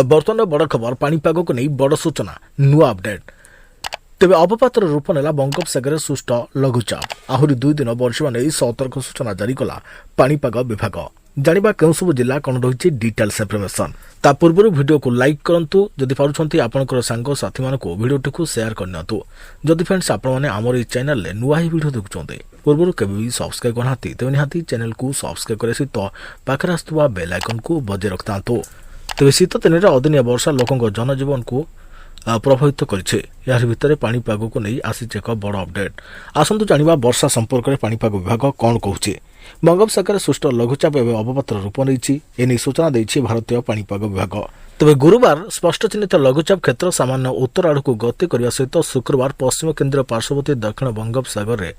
ବର୍ତ୍ତମାନର ବଡ଼ ଖବର, ପାଣିପାଗକୁ ନେଇ ବଡ଼ ସୂଚନା, ନୂଆ ଅପଡେଟ୍। ତେବେ ଅବପାତର ରୂପ ନେଲା ବଙ୍ଗୋପସାଗରରେ ସୃଷ୍ଟ ଲଘୁଚାପ। ଆହୁରି 2 ଦିନ ବର୍ଷିବା ନେଇ ସତର୍କ ସୂଚନା ଜାରି କଲା ପାଣିପାଗ ବିଭାଗ। ଜାଣିବା କେଉଁ ସବୁ ଜିଲ୍ଲା, କ'ଣ ରହିଛି ଡିଟେଲ୍ସ ଇନଫର୍ମେସନ୍। ତା ପୂର୍ବରୁ ଭିଡ଼ିଓକୁ ଲାଇକ୍ କରନ୍ତୁ। ଯଦି ପାରୁଛନ୍ତି, ଆପଣଙ୍କର ସାଙ୍ଗସାଥିମାନଙ୍କୁ ଭିଡ଼ିଓଟିକୁ ସେୟାର କରିନିଅନ୍ତୁ। ଯଦି ଫ୍ରେଣ୍ଡସ୍, ଆପଣମାନେ ଆମର ଏହି ଚ୍ୟାନେଲରେ ନୂଆ ହିଁ ଭିଡ଼ିଓ ଦେଖୁଛନ୍ତି, ପୂର୍ବରୁ କେବେ ବି ସବସ୍କ୍ରାଇବ୍ କରିନାହାନ୍ତି, ତେବେ ନିହାତି ଚ୍ୟାନେଲକୁ ସବସ୍କ୍ରାଇବ୍ କରିବା ସହିତ ପାଖରେ ଆସୁଥିବା ବେଲ୍ ଆଇକନ୍କୁ ବଜାଇ ରଖିଥାନ୍ତୁ। ତେବେ ଶୀତ ଦିନରେ ଅଦିନିଆ ବର୍ଷା ଲୋକଙ୍କ ଜନଜୀବନକୁ ପ୍ରଭାବିତ କରିଛି। ଏହାରି ଭିତରେ ପାଣିପାଗକୁ ନେଇ ଆସିଛି ଏକ ବଡ଼ ଅପଡେଟ୍। ଆସନ୍ତୁ ଜାଣିବା ବର୍ଷା ସମ୍ପର୍କରେ ପାଣିପାଗ ବିଭାଗ କ'ଣ କହୁଛି। ବଙ୍ଗୋପସାଗରରେ ସୃଷ୍ଟ ଲଘୁଚାପ ଏବେ ଅବପାତର ରୂପ ନେଇଛି। ଏନେଇ ସୂଚନା ଦେଇଛି ଭାରତୀୟ ପାଣିପାଗ ବିଭାଗ। ତେବେ ଗୁରୁବାର ସ୍ପଷ୍ଟ ଚିହ୍ନିତ ଲଘୁଚାପ କ୍ଷେତ୍ର ସାମାନ୍ୟ ଉତ୍ତର ଆଡ଼କୁ ଗତି କରିବା ସହିତ ଶୁକ୍ରବାର ପଶ୍ଚିମ କେନ୍ଦ୍ରୀୟ ପାର୍ଶ୍ୱବର୍ତ୍ତୀ ଦକ୍ଷିଣ ବଙ୍ଗୋପସାଗରରେ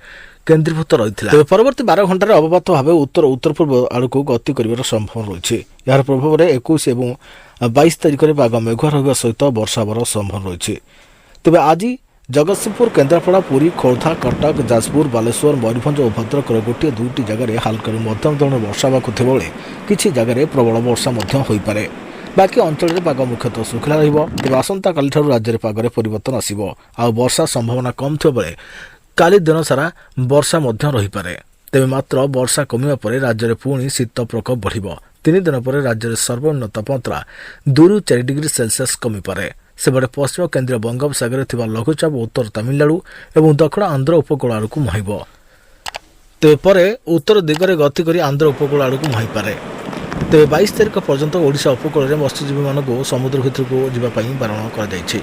କେନ୍ଦ୍ରୀଭୂତ ରହିଥିଲା। ତେବେ ପରବର୍ତ୍ତୀ 12 ଘଣ୍ଟାରେ ଅବପାତ ଭାବେ ଉତ୍ତର ଉତ୍ତର ପୂର୍ବ ଆଡ଼କୁ ଗତି କରିବାର ସମ୍ଭାବନା ରହିଛି। ଏହାର ପ୍ରଭାବରେ 21 ଏବଂ 22 ତାରିଖରେ ପାଗ ମେଘୁଆ ରହିବା ସହିତ ବର୍ଷା ହେବାର ସମ୍ଭାବନା ରହିଛି। ତେବେ ଆଜି ଜଗତସିଂହପୁର, କେନ୍ଦ୍ରାପଡ଼ା, ପୁରୀ, ଖୋର୍ଦ୍ଧା, କଟକ, ଯାଜପୁର, ବାଲେଶ୍ୱର, ମୟୂରଭଞ୍ଜ ଓ ଭଦ୍ରକର ଗୋଟିଏ ଦୁଇଟି ଜାଗାରେ ହାଲକାରୁ ମଧ୍ୟମ ଧରଣର ବର୍ଷା ହେବାକୁ ଥିବାବେଳେ କିଛି ଜାଗାରେ ପ୍ରବଳ ବର୍ଷା ମଧ୍ୟ ହୋଇପାରେ। ବାକି ଅଞ୍ଚଳରେ ପାଗ ମୁଖ୍ୟତଃ ଶୁଖିଲା ରହିବ। ତେବେ ଆସନ୍ତାକାଲିଠାରୁ ରାଜ୍ୟରେ ପାଗରେ ପରିବର୍ତ୍ତନ ଆସିବ ଆଉ ବର୍ଷା ସମ୍ଭାବନା କମ୍ ଥିବାବେଳେ କାଲି ଦିନ ସାରା ବର୍ଷା ମଧ୍ୟ ରହିପାରେ। ତେବେ ମାତ୍ର ବର୍ଷା କମିବା ପରେ ରାଜ୍ୟରେ ପୁଣି ଶୀତ ପ୍ରକୋପ ବଢ଼ିବ। 3 ଦିନ ପରେ ରାଜ୍ୟରେ ସର୍ବନିମ୍ନ ତାପମାତ୍ରା 2ରୁ 4 ଡିଗ୍ରୀ ସେଲସିୟସ୍ କମିପାରେ। ସେପଟେ ପଶ୍ଚିମ କେନ୍ଦ୍ରୀୟ ବଙ୍ଗୋପସାଗରରେ ଥିବା ଲଘୁଚାପ ଉତ୍ତର ତାମିଲନାଡୁ ଏବଂ ଦକ୍ଷିଣ ଆନ୍ଧ୍ର ଉପକୂଳ ଆଡ଼କୁ ମୁହାଁଇବ। ତେବେ ପରେ ଉତ୍ତର ଦିଗରେ ଗତି କରି ଆନ୍ଧ୍ର ଉପକୂଳ ଆଡ଼କୁ ମୁହାଁଇପାରେ। ତେବେ 22 ତାରିଖ ପର୍ଯ୍ୟନ୍ତ ଓଡ଼ିଶା ଉପକୂଳରେ ମତ୍ସ୍ୟଜୀବୀମାନଙ୍କୁ ସମୁଦ୍ର ଭିତରକୁ ଯିବା ପାଇଁ ବାରଣ କରାଯାଇଛି।